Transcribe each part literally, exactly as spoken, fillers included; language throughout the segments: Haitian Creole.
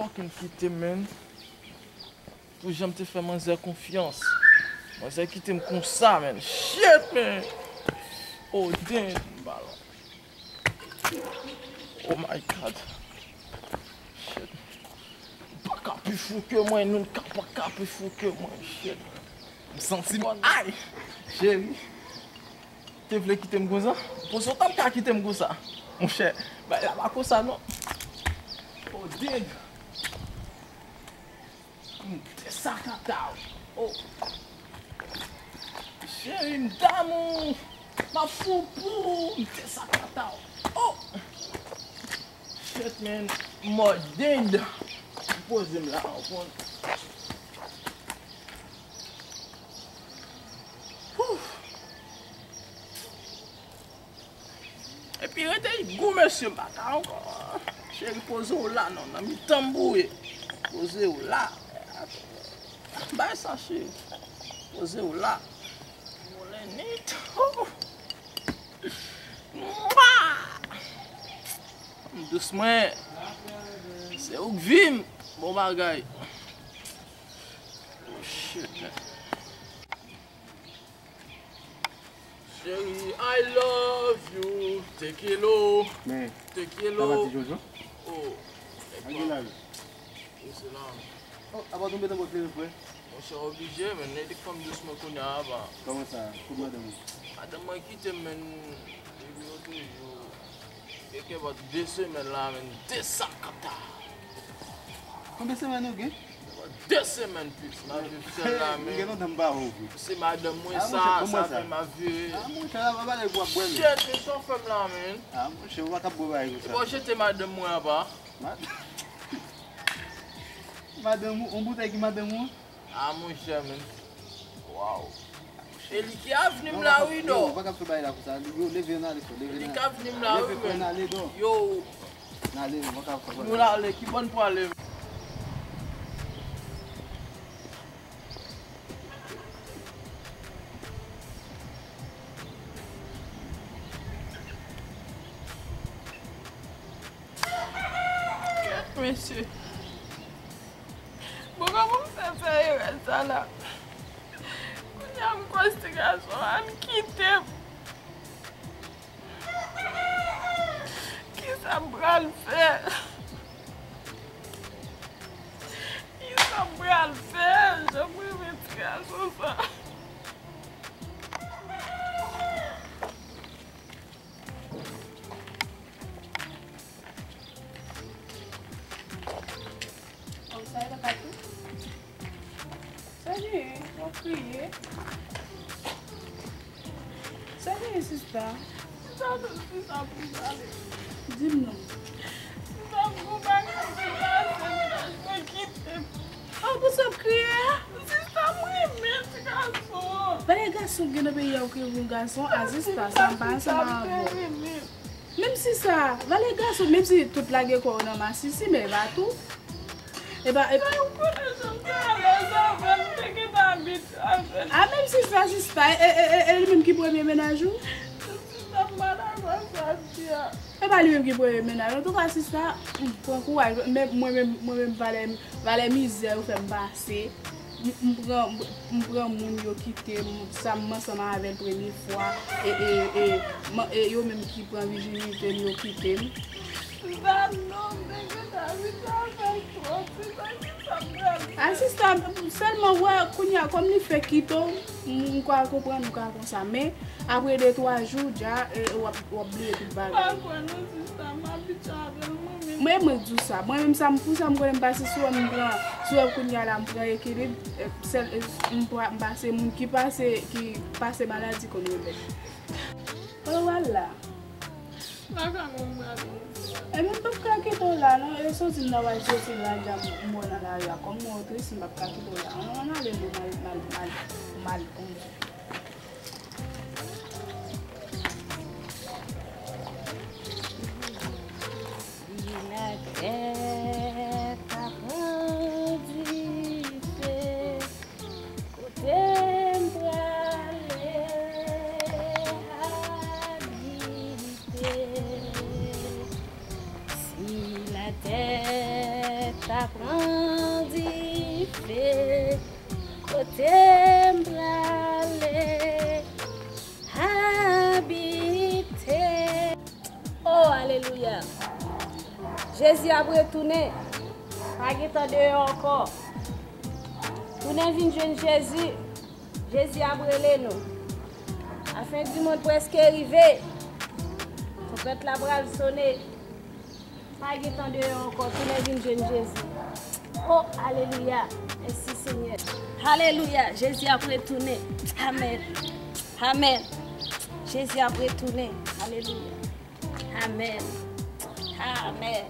Fucking kite m, man. Pou jan m te fè manzè konfyans. Manzè kite m konsa, man. Shit, man. Oh, damn, balon. Oh my God. Shit. Ou pa ka pi fou ke mwen, nou ka pa ka pi fou ke mwen. Shit. M santi m, ay, cheri. Te vle kite m konsa? Pozo t ap ka kite m konsa? Monchè, bay la pa konsa non. Oh, damn. M desakata w. Oh. Cheri, m damou. M ap fou pou ou. M desakata w. Oh. Shit, man. M mò dend. M poze m la, w konn. Whew. Epi rete gou mesye, m pa ka ankò. Cheri, poze w la non, nan mitan m boure. Poze w la. Bay sa cheri. Poze w la. Moulen nit. Mwa! Dous mwen. Se ou k vi m. Bon bagay. Oh shit, man. Cheri, I love you. Te quiero. Men, te quiero. Sa va, ti Jojo? Oh. Ak gen la wi. Wi, se la. Oh, apa w tonbe nan bòt leve frè? Monchè, oblije, men nèg li k fè m dousman kounye a, apa. Kòman sa? Kot madanm ou? Madanm mwen kite m, men depi yon toujou. Gen kèk bòt de semèn la, men desakata. Konbyen semèn ou gen? De semèn plis, m ap viv sèl la, men. Gen lontan m pa wè w vre. Se madanm mwen sa, sa fè m ap vire. Ah, monchè, la pa pale pou w ap bwè, men. Shit, men sa w fè m la, men. Ah, monchè, ou pa ka bwè bagay konsa. Epi w jete madanm mwen apa. Ma-, madanm ou, yon boutèy ki madanm ou? Ah, monchè, men. Waw. E li ki avni m la, wi, non. Yo, ou pa ka fè bagay la konsa. Yo, leve, ann ale, frè, leve. Li ki avni m la, wi, men. Leve, frè, ann ale, non. Yo. Ann ale, ou pa ka fè bagay. Nou ale, ki bò n prale? Kèt, mesye. Bon, kòman m fè fè erè sa la? Kounye a m kwè se gason an kite m. Kisa m pral fè? Kisa m pral fè? Jan m renmen ti gason sa. Oh, sa e papa tou? Sa genyen? W ap kriye? Sa genyen, sista? Sista, sista, pou m pale. Di m non. Sista, m gon bagay ki pase, mennaj mwen kite m. Oh, pou sa w ap kriye a? Sista, m renmen ti gason. Valè gason ki gen nan peyi a, ou kriye pou yon gason? A, sista, sa m pa ansanm avè w. Menm si sa, valè gason, menm si tout lage kò yo nan masisi, men e pa tou. E pa, e pa. Sa ou konnen jan m te alèz avè l, m te gentan abitye avè l. A, menm si sa, sista, e, e, e, e li menm ki premye mennaj ou? Sista, m pa dakò sa w di a. E pa li menm ki premye mennaj. Antouka, sista, pran kouraj. Men mwen menm, mwen menm, valè, valè mizè yo fè m pase. M, m pran, m pran moun, yo kite m, sa m ansanm avè l premye fwa, e, e, e, man, e yo menm ki pran vijinite m, yo kite m. Sa non, m te gentan abitye avè l twòp, se sa ki sa m pral fè. A, sista, sèlman, wè, kounye a, kòm li fèk kite w, m, m ka konprann ou ka konsa, men, apre de twa jou, dja, e, w ap, w ap bliye tout bagay. M pa kwè non, sista, m abitye avè l, mwen menm. Mwen, mwen di w sa. Mwen menm, sa m, pou sa m konnen m pase sou wè m pran, sou wè kounye a la, m pran ekilib, e, sèl, e, m pa, m pa se moun ki pase, ki pase maladi konn remèd. Kote w al la? Lakay mwen, m prale. Ebyen, m p ap ka kite w la, non. E soti m nan w al soti la, dja m wè w nan lari a. Kòm mwen tris, m p ap ka kite w la. Ann, ann ale, non, m al, m al, m al, m al, konn. Si latè ta pran dife, kote m prale abite? Si latè Sa pran dife, kote m prale abite. Oh, alelouya. Jezi ap retounen. Pa gen tan deyò ankò. Tounen vin jwenn Jezi. Jezi ap rele nou. Lafen di mond prèske rive. Twonpèt la pral sone. Pa gen tan deyò ankò, tounen vin jwenn Jezi. Oh, alelouya. Mèsi, Senyè. Alelouya. Jezi ap retounen. Amèn. Amèn. Jezi ap retounen. Alelouya. Amèn. Amèn.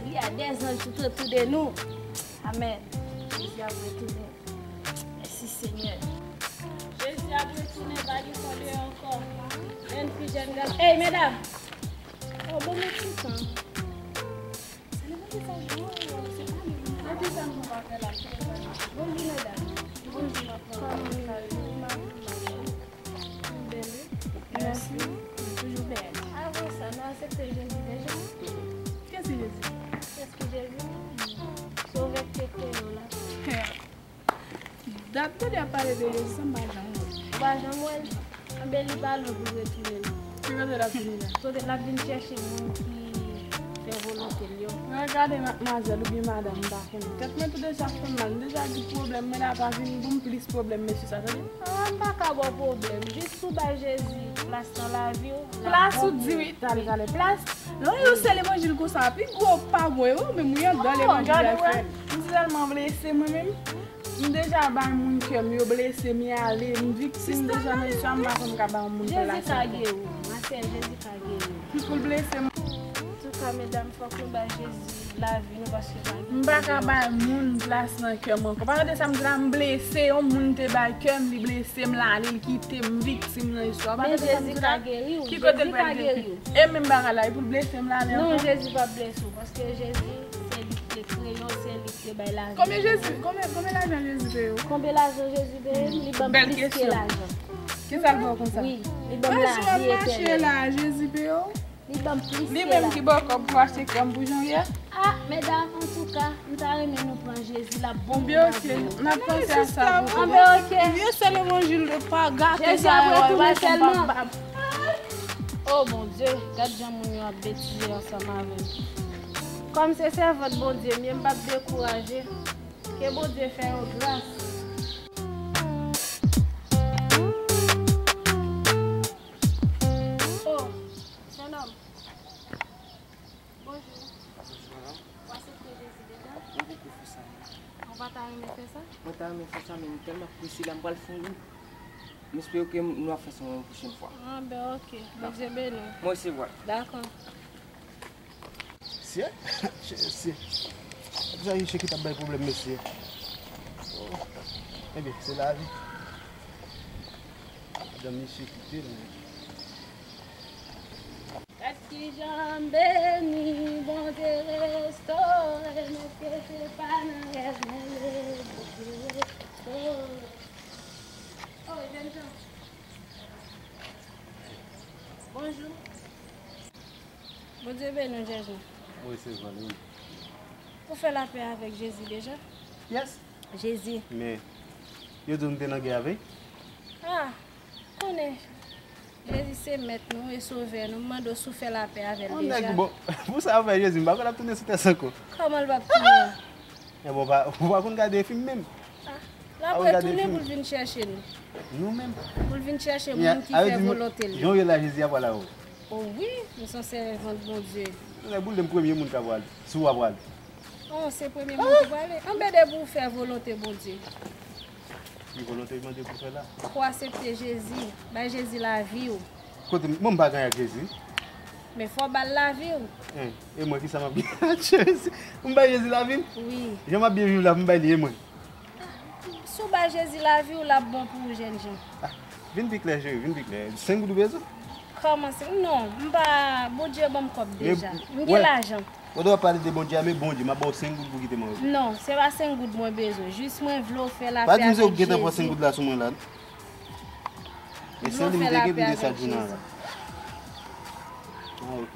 Il y a des anges tout autour de nous. Amèn. Jezi ap retounen. Mèsi, Senyè. Jezi ap retounen, pa gen tan deyò ankò. Jèn fi, jèn gason. Ey, medam! Oh, bon, mèt ti tan. Se li pou ki sa, oh, se pa li. Mèt ti tan, nou pa fè la. Bonjou, medam. Bonjou, madam. Kòman nou ye? Bèl, wi. Mèsi. Toujou bèl. Avan sa, nou aksepte Jezi deja? Kiyès ki Jezi? Kiyès ki Jezi? Sovè ki te kreye w la. Dat Bondye ap pale de Jezi, sa m pa janm wè l. Ou pa janm wè l? Anben, li pa lwen pou l retounen, non. Ki kote l ap vini la? Kote l ap vin chèche moun ki fè volonte l yo. Mwen gade madmwazèl oubyen madanm, m pa konnen. Tèt mwen tou deja fè m mal. M deja di pwoblèm mwen la pa vin ban m plis pwoblèm, mesye sa, tande. Ah, m pa ka ba w pwoblèm. Jis si w bay Jezi plas nan lavi w, l ap Plas ou bon pou di ou. Wi, talè, talè. Plas, lè w se levanjil konsa, pi gwo pa bon, e ou menm, wi, anndan levanjil la, frè m. M tèlman blese, mwen menm. M deja bay moun kè m, yo blese m, y ale, m viktim deja nan istwa, m pa konn m ka bay yon moun plas ankò. Jezi ka geri w, ma sè, Jezi ka geri w. Pou l blese m. Antouka, medam, fòk nou bay Jezi lavi nou, paske pa gen. M pa ka bay moun plas nan kè m ankò. Pa tande sa m di la, m blese, yon moun te bay kè m, li blese m, l ale, l kite m, m viktim nan istwa. Pa tande sa m di la. Men Jezi ka geri w. Ki kote l pral geri w? E menm bagay la, e pou l blese m, l ale ankò? Non, Jezi p ap blese w, paske Jezi, se li ki te kreye w, se li ki te bay lavi. Konbyen Jezi, konbyen, konbyen lajan Jezi peye w? Konbyen lajan Jezi peye m? Li ban m plis ke lajan. Ki sa l ba w konsa? Wi, li ban m lavi etènèl. Mache la, Jezi peye w? Li ban m plis ke lajan. Li menm ki ba w kòb pou achte krèm pou Janvier? Ah, medam, antouka, m ta renmen nou pran Jezi, l ap bon pou lavi nou. Anben, oke, n ap panse a sa pou tèt. Anben, oke. Vye sèl levanjil de pa gate sa yo, wè, wè, kòm pa bab. Oh, Bondye, gad jan moun yo ap betize ansanm avè m. Kòm se sèvant Bondye m ye, m p ap dekouraje. Ke Bondye fè yo gras. Oh, jennonm. Bonjou. Bonjou, madanm. Ou aksepte Jezi deja? Mwen poko fè sa, non. Ou pa ta renmen fè sa? Mwen ta renmen fè sa, men m tèlman prese la, m pral fè yon wout. M espere ke nou ap fè sa yon pwochèn fwa. Ah, ben, oke. Dakò. Bondye beni w. Mwen resevwa l. Dakò. Mesye, mesye, mesye. Sa misye ki t ap bay pwoblèm, mesye. Oh. Ebyen, se lavi. Madanm misye kite l. Gad kijan m beni, Bondye restore m, èske se pa nan rèv mwen ye, Bondye restore. Oh, jènjan. Bonjou. Bondye beni w, jènjan. Mwen resevwa l, wi. Ou fè lapè avèk Jezi deja? Kiyès? Jezi. Men, yo di w m te nan gè avè l? Ah, konnen Jezi se mèt nou e sovè nou, m mande w si w fè lapè avè l deja. Yon nèg bon, pou sa w fè Jezi, m pa kwè l ap tounen sou tè sa ankò. Kòman l p ap tounen an? Ebyen, ou pa, ou pa konn gade fim menm? Ah, l ap retounen pou l vin chèche nou. Nou menm. Pou l vin chèche moun ki fè volonte l yo. Jan w ye la, Jezi ap pale avè w. Oh wi, m se yon sèvant Bondye. Yon nèg boule, m premye moun k ap prale. Si w ap prale. Oh, se premye moun ki prale. Anben, depi w fè volonte Bondye. Ki volonte Bondye pou fè la? Fò w aksepte Jezi, bay Jezi lavi w. Kote m, mwen m pa gen ak Jezi. Men fò w ba l lavi w. Hein, e mwen ki sa m ap gen ak Jezi? Pou m bay Jezi lavi m? Wi. Jan m ap byen viv la, pou m bay li, e mwen? Si w bay Jezi lavi w, l ap bon pou ou, jènjan. Ah, vin pi klè, cheri, vin pi klè. Senk goud ou bezwen? Kòman se? Non, m pa, Bondye ban m kòb deja. M gen lajan. Pandan w ap pale de Bondye a, men Bondye, m ap ba w senk goud pou kite m anvi. Non, se pa senk goud mwen bezwen. Jis mwen vle w fè lapè avèk Jezi. Pa di m se ou ki gentan pran senk goud la sou mwen la. E se li m te gen pou de sa di nan la. Ah, ok.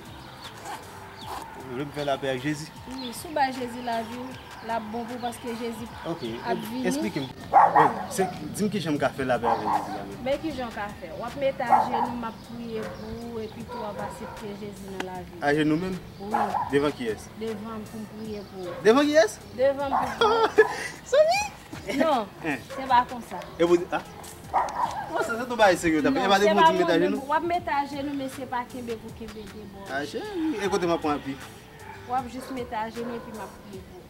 Ou vle m fè lapè ak Jezi? Wi, si w bay Jezi lavi w, l ap bon pou w paske Jezi Ok, ap vini. Esplike m. Wi, se, di m kijan m ka fè lapè avèk Jezi la menm. Men kijan w ka fè. W ap mete ajenou, m ap priye pou ou, epi tou w ap aksepte Jezi nan lavi w. Ajenou menm? Wi. Devan kiyès? Devan m pou m priye pou ou. Devan kiyès? Devan m pou m priye. Soni! Non, se pa konsa. E pou di, a? Kòman sa, se tou bagay serye w t ap fè? E pa depi w di m mete ajenou? W ap mete ajenou, men se pa kenbe pou kenbe de bò. A, cheri, e kote m ap pran api? W ap jis mete ajenou epi m ap priye pou ou.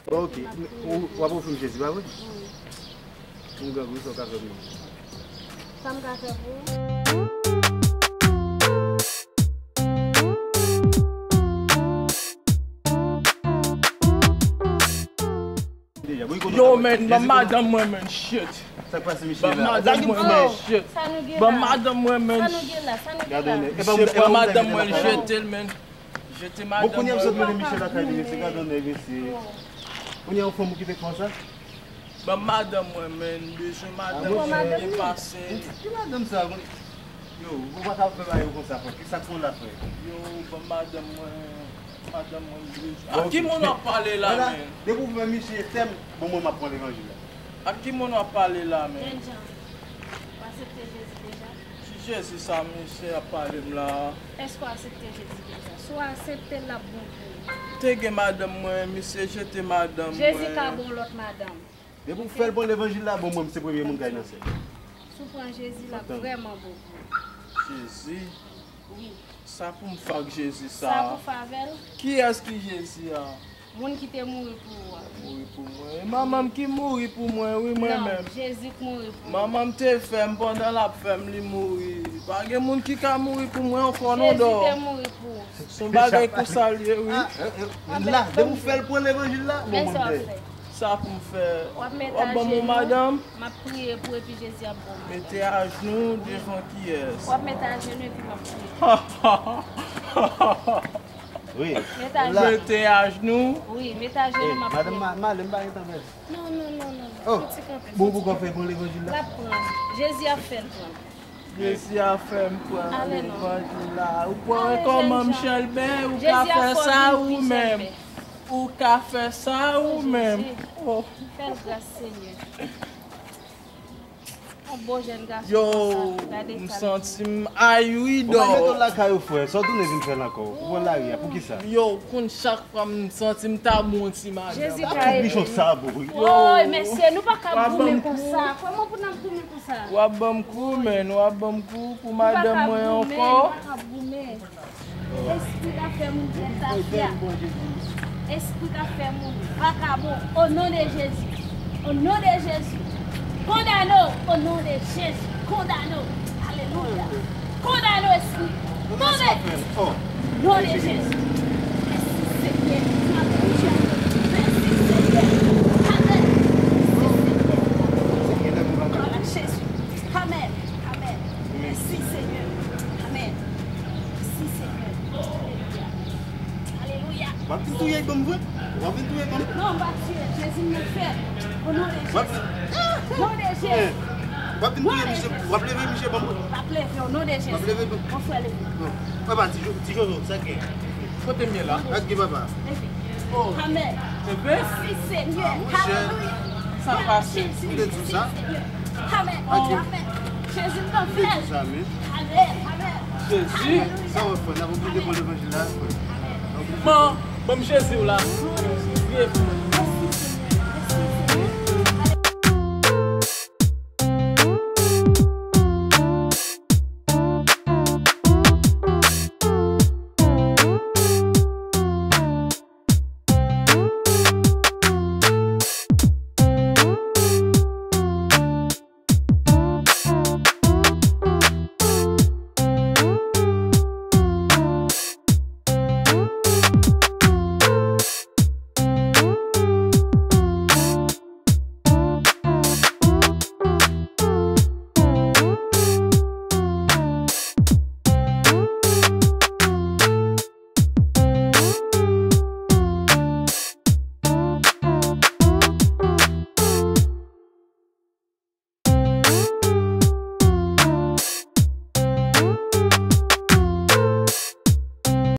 Bon, ok. Epi m ap priye pou ou. W ap ofri m Jezi, pa vre? Wi. M grangou, sa w ka fè pou mwen? Sa m ka fè pou ou? Yo, man, ban m madanm mwen, man, shit. Sa k pase, Michel? Ban m madanm mwen, man, shit. Ban m madanm mwen, man. Sa nou gen la? Sa nou gen la? Michel, ban m madanm mwen, jete l, man. Jete madanm mwen. Bon, kounye a m sot mennen Michel lakay li, mesye, gade yon nèg, mesye. Kounye a yon fanm ou kite k fè w sa? Ban m madanm mwen, man, m bezwen madanm mwen depase. Ki madanm sa? Yo, ou pa ka fè bagay yo konsa, frè. Kisa k fè w la, frè? Yo, ban m madanm mwen, madanm mwen, m bezwen. Ak ki moun w ap pale la, man? Depi w fè misye tèm, bon, mwen, m ap pran levanjil la. Ak ki moun w ap pale la, man? Jènjan, ou aksepte Jezi deja? Ki Jezi sa misye ap pale m la? Èske w aksepte Jezi deja? Si w aksepte l, l ap bon pou ou. M te gen madanm mwen, misye jete madanm mwen. Jezi ka ba w lòt madanm. Depi w fè l pran levanjil la, bon, mwen, m se premye moun k al nan syèl. Si w pran Jezi, l ap vrèman bon pou ou. Jezi? Wi. Sa pou m fè ak Jezi sa? Sa pou w fè avè l? Kiyès ki Jezi a? Moun ki te mouri pou ou a. Mouri pou mwen. E manman m ki mouri pou mwen, wi, mwen menm. Non, Jezi k mouri pou ou. Manman m te fè m pandan l ap fè m, li mouri. Pa gen moun ki ka mouri pou mwen ankò, non, Dò. Jezi te mouri pou ou. Se yon bagay konsa l ye, wi. La, depi w fè l pran levanjil la, bon, mwen, m dèyè. Sa pou m fè? W ap mete ajenou, m ap priye pou epi Jezi ap ba w madanm. Mete ajenou devan kiyès? W ap mete ajenou epi m ap priye. Wi. Mete ajenou. Mete ajenou. Wi, mete ajenou, m ap priye. Madanm, m ale, m pa gen tan pèdi. Non, non, non, non. Bon, pou kò fè pran levanjil la? L ap pran. Jezi ap fè l pran. Jezi a fè m pran levanjil la. Ou pa wè kòman Michel bèl, ou ka fè sa ou menm. Ou ka fè sa ou menm. Oh. Fè l gras, Senyè. Yon bon jèn gason konsa. Yo, m santi m ayi wi, Dò. Ou pa mete w lakay ou, frè. Sa w tounen vin fè la ankò? Ou pran lari a, poukisa? Yo, konn chak fwa m santi m ta bon ti madanm. Jezi ka ede. Bichon sa bon wi. Woy, mesye, nou pa ka goumen konsa. Kòman pou n ap goumen konsa? W ap ban m kou, man, w ap ban m kou pou madanm mwen ankò. Nou pa ka goumen, nou pa ka goumen. Espri k ap fè moun pèd tafya. Espri k ap fè moun vakabon. O non de Jezi. O non de Jezi. Kondane w. O non de Jezi. Kondane w. Alelouya. Kondane w, espri. Tonbe. O non de Jezi. Mèsi, Senyè. Alelouya. Mèsi, Senyè. Amèn. Mèsi, Senyè. Glwa a Jezi. Amèn. Amèn. Mèsi, Senyè. Amèn. Mèsi, Senyè. Alelouya. Alelouya. W ap vin touye l ban m vre? W ap vin touye l ban m? Non, m p ap tiye l. Jezi m nan fè l. O non de Jezi. Non de Jezi. W ap vin touye misye, w ap leve misye ban m vre? M ap leve o non de Jezi. W ap leve ban m? Mon frè, leve. Papa, ti Jo-, ti Jojo, sa k gen? Kote m ye la? Ak ki papa? Leve. Amèn. Mèsi, Senyè. Alelouya. Sa pase? Ou te di sa? Amèn. Amèn. Jezi m nan fè l. Amèn. Amèn. Jezi. Sa w ap fè? N ap oblije pran levanjil la, frè. Ban, ban m Jezi w la. Priye pou mwen.